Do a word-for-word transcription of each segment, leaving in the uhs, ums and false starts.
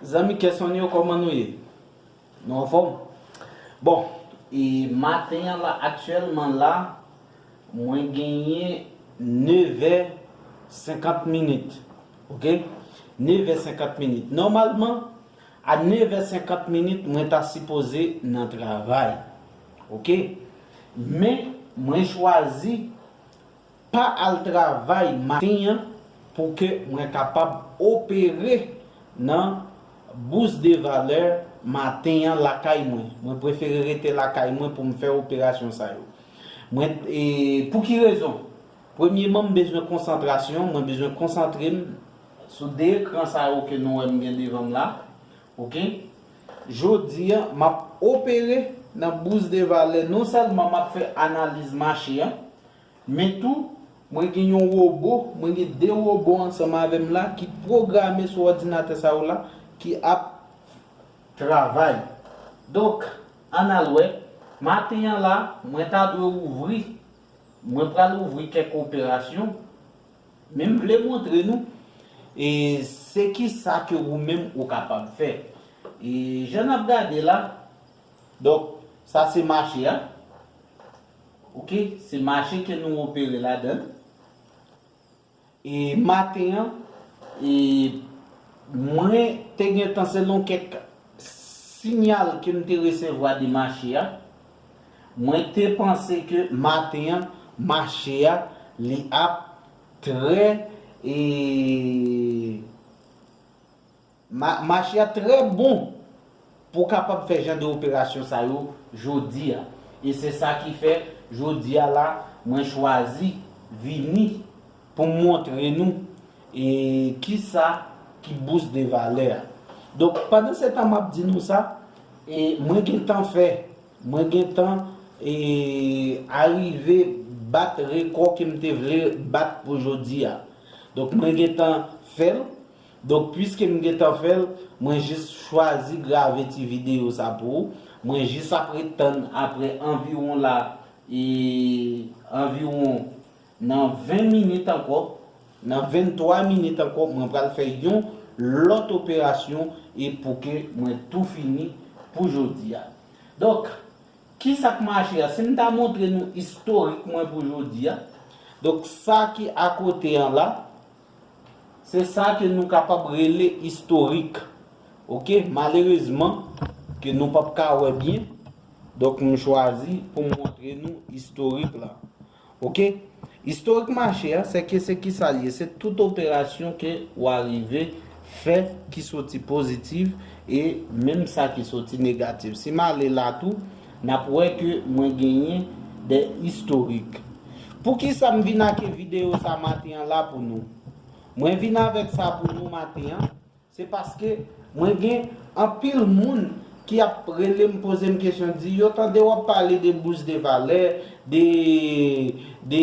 Zanmi Kèsonn yo, kòman nou ye? Nou anfòm? Bon, e maten an la, aktyèlman la, mwen genyen nevè senkant minit. Oke? Nevè senkant minit. Nòmalman, a nevè senkant minit, mwen ta sipoze nan travay. Oke? Men, mwen chwazi pa al travay maten an pou ke mwen kapab opere nan Bourse des Valeurs maten an lakay mwen. Mwen prefere rete lakay mwen pou m fè operasyon sa yo. Mwen, e, pou ki rezon? Premyeman, m bezwen konsantrasyon, mwen bezwen konsantre m sou de ekran sa yo ke nou wè m gen devan m la. Oke? Jodi a, m ap opere nan Bourse des Valeurs. Non sèlman m ap fè analiz mache a, men tou, mwen gen yon wobo, mwen gen de wobo ansanm avè m la ki pwograme sou òdinatè sa yo la, ki ap travay. Donk, ann al wè, maten an la, mwen ta dwe ouvri, mwen pral ouvri kèk operasyon, men m vle montre nou, e se ki sa ke ou menm ou kapab fè. E jan n ap gade la, donk, sa se mache a. Oke, se mache ke nou opere ladan l. E maten an, e mwen te gentan, selon kèk siyal ke m te resevwa de mache a, mwen te panse ke maten an, mache a, li ap trè, e, ma-, mache a trè bon pou w kapab fè jan de operasyon sa yo jodi a. E se sa ki fè, jodi a la, mwen chwazi vini pou m montre nou, e, kisa ki Bourse des Valeurs a. Donk, pandan se tan m ap di nou sa, e, mwen gentan fè, mwen gentan, e, arive bat rekò ke m te vle bat pou jodi a. Donk, mwen gentan fè l. Donk, piske m gentan fè l, mwen jis chwazi grave ti videyo sa pou ou. Mwen jis ap ret tann apre anviwon la, e anviwon nan ven minit ankò, nan venntwa minit ankò, mwen pral fè yon lòt operasyon e pou ke mwen tou fini pou jodi a. Donk, kisa k mache a? Si m ta montre nou istorik mwen pou jodi a, donk, sa ki akote an la, se sa ke nou kapab rele istorik. Oke, malerezman, ke nou p ap ka wè byen. Donk, m chwazi pou m montre nou istorik la. Oke? Istorik mache a, se ke se ki sa l ye? Se tout operasyon ke w arive fè ki soti pozitif e menm sa ki soti negatif. Si m ale la tou, n ap wè ke mwen genyen de istorik. Poukisa m vin ak videyo sa maten an la pou nou? Mwen vin avèk sa pou nou maten an, se paske mwen gen anpil moun ki ap rele m, poze m kesyon, di yo tande w ap pale de Bourse des Valeurs, de, de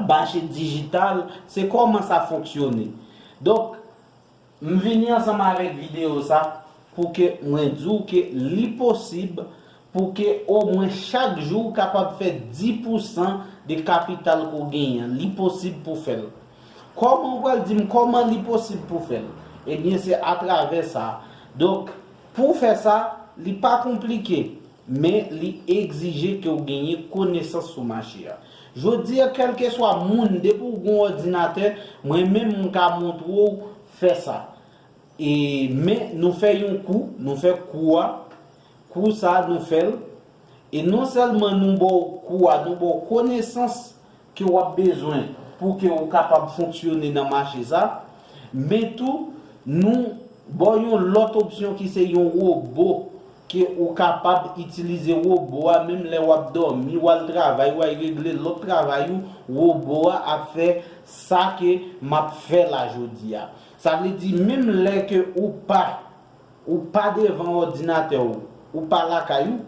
mache dijital, se kòman sa fonksyone. Donk, m vini ansanm avèk videyo sa pou ke mwen di w ke li posib pou ke omwen chak jou w kapab fè dis pousan de kapital ke w genyen an. Li posib pou fè l. Kòman w pral di m kòman li posib pou fè l? Ebyen, se atravè sa. Donk, pou w fè sa, li pa konplike, men li egzije ke w genyen konesans sou mache a. Jodi a, kèlkeswa moun, depi w gen yon òdinatè, mwen menm m ka montre w fè sa. E, men nou fè yon kou, nou fè kou a, kou sa a nou fè l. E non sèlman nou ba w kou a, nou ba w konesans ke w ap bezwen pou ke w kapab fonksyone nan mache sa, men tou nou ba w yon lòt opsyon ki se yon wobo ke ou kapab itilize wobo a menm lè w ap dòmi, w al travay, w al regle lòt travay ou, wobo a ap fè sa ke m ap fè la jodi a. Sa vle di menm lè ke ou pa, ou pa devan òdinatè w, ou pa lakay ou,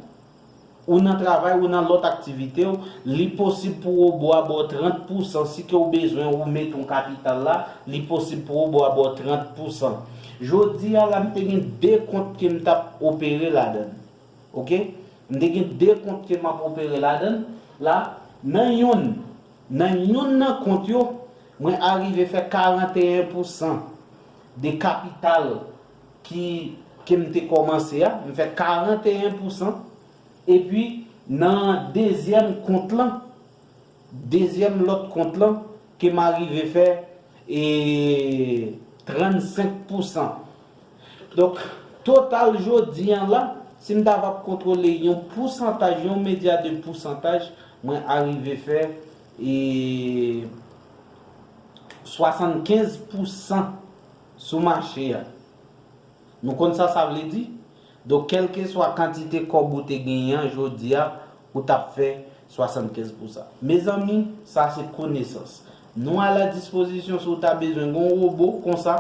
ou nan travay, ou nan lòt aktivite w, li posib pou wobo a ba w trant pousan, si ke w bezwen ou mete yon kapital la, li posib pou wobo a ba w trant pousan. Jodi a la, m te gen de kont ke m t ap opere ladan l. Oke? M te gen de kont ke m ap opere ladan l. La, nan yonn, nan yonn nan kont yo, mwen arive fè karanteyen pousan de kapital ki ke m te kòmanse a, m fè karanteyen pousan. Epi nan dezyèm kont lan, dezyèm lòt kont lan ke m arive fè e trannsenk pousan. Donk, total jodi an la, si m ta va kontwole yon pousantaj, yon medya de pousantaj, mwen arive fè e swasannkenz pousan sou mache a. Nou konn sa sa vle di? Donk, kèlkeswa kantite kòb ou te genyen an jodi a, ou t ap fè swasannkenz pousan. Mezanmi, sa se konesans. Nou a la dispozisyon si w ta bezwen gon wobo konsa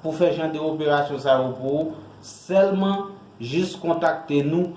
pou fè jan de operasyon sa yo pou ou, sèlman jis kontakte nou.